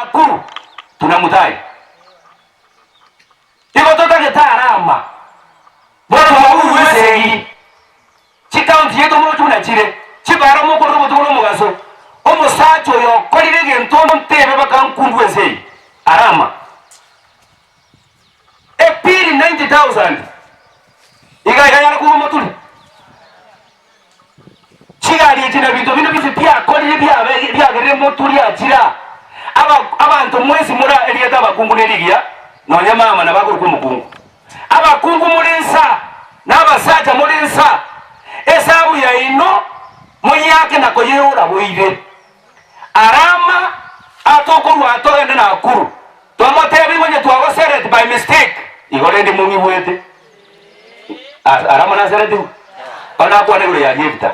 Nakuru tuna Muthai. Igo totagete Arama bono twabuirwe esegi. Chikaunti chiaito moroche buna chire, chibara mokorora obotuko na omogaso. Omosacha oyo okorire egento ntebe bakankundwa ense eye. Arama. Epiri 90,000 iga iga yare korwa omoturi. Chigari echi na binto binde bionsi biakorire biabe biagerire moturi achira. Aba abanto mwensi more erieta abakungu ne rigiya, nonya mama nabo akorokwa omokungu. Abakungu more nsa, na abasacha more nsa, esabu yaino moyiake na koyeora boire. Arama atokorwa togende Nakuru, twamotebia onye twagoseret by mistake, igo rende mong'igwete. Arama naseretigwe? Bono nakwana igoro ya Yefta,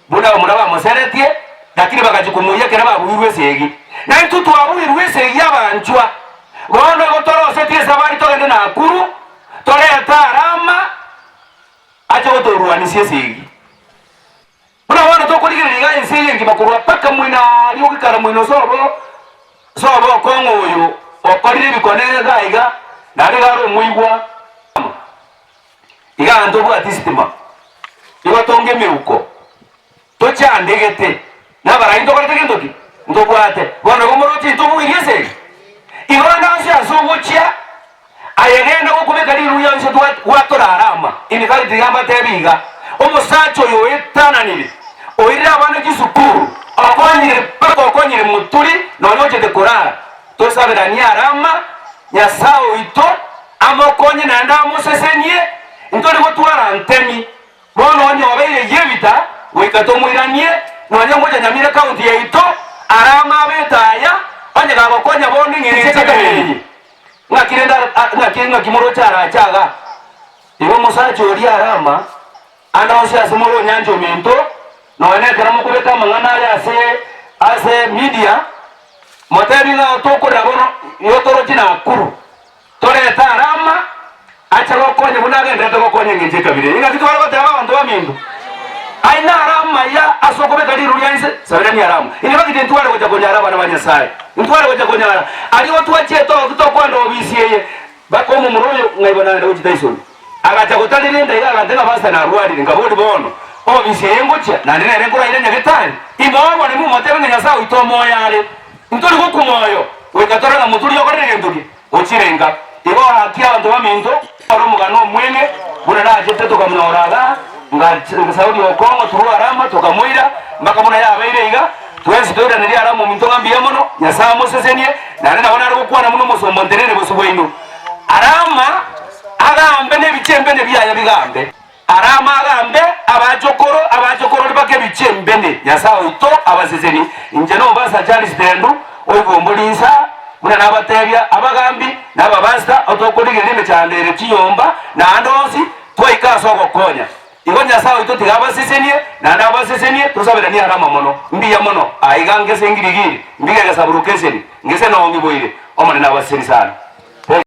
buna abamura bamoseretie, lakini bagachia komoyia ekero babuirwe esegi. Na intwe twabuirwe esegi abanchwa. Bono igo torosetie esabari togende Nakuru, torete Arama ache gotorwanisia esegi. Buna bono tokorigereria iga ense eye engima korwa mpaka moino aaria ogekara moino sobo, sobo okong'u oyo okorire ebikone iga iga, naende iga are omoigwa amo. Iga aande obwate esitima, igo tonge emeuko, tochandegete, na abarai ntokorete gento ki? Ntobwate. Bono igo moroche intobweirie esegi. Igo ande onsi ase ogochia, Aye genda gokobeka riruya inse gwatora Arama. In fact tiga mbatebi iga, omosacha oyo oetananire, oirire abana chisukuru, okonyire mpaka okonyire moturi nonya ochete korara, tosaberanie Arama, Nyasae oito amokonye naende amosesenie, ntori gotwara ntemi. Bono onye obeire Yefita, goika tomoiranie, nonya ngocha Nyamira county yaito, Arama abete aya, onye gagokonya bono ing'enche ekabira eye. Ng'aki rende ng'aki ng'aki moroche arache iga? Igo omosacha oria Arama, ande onsi ase more onyancha ominto, nonya nekero mokobeka amang'ana aya ase ase media, motebie ng'a tokorera bono igo toroche Nakuru, torete Arama ache gokonya buna agenderete gokonya engencho ekabira eye. Ng'aki tware goteba abanto baminto? Aye naro amaya ase okobeka riru ria inse, saberania Arama. Inde bagite ntware gocha konyara abana ba Nyasae. Ntware gocha konyara. Aria gotwachiete oo titokwanda obisi eye. Baka omomura oyo ng'ai bono agenda gochia Tyson. Agacha gotarera enda iga agantebia ng'a pastor narwarire. Nkaboria bono, obisi eye ngochia, naende nere nkoraire nyagetari? Imoobone momotebe ng'a Nyasae oito omoyo are. Ntori gokwa moyo, goika tore ng'a moturi okorire gento ki? Gochire inka. Igo gaki abanto baminto, ore omogano omweng'e, buna nachete tokamonyora igaa, nga Sauli okong'o torwa Rama, tokamoira, mpaka buna yabeire iga, twensi toiranerie Rama ominto ng'a mbuya mono, Nyasae amosesenie, naende nabo nare gokwana buna omosomba ntenene bosio bwaino. Rama agambe nebichembene biaye bigambe. Arama agambe abachokoro, abachokorori bake ebichembene, Nyasae oito abaseseni. Inche nomobasa Charles Tendu, oigombo rinsa, buna nabatebia abagambi na ababasta otokorigereria emechando ere chinyomba na ande onsi, twaika ase ogokonya. Igo Nyasae oito tiga abasesenie, naende abasesenie, tosaberanie Arama mono. Mbuya mono. Aiga ngese ngirigiri, mbige egesaburukeseni, ngese nong'i boire. Omonene abaseseni sana.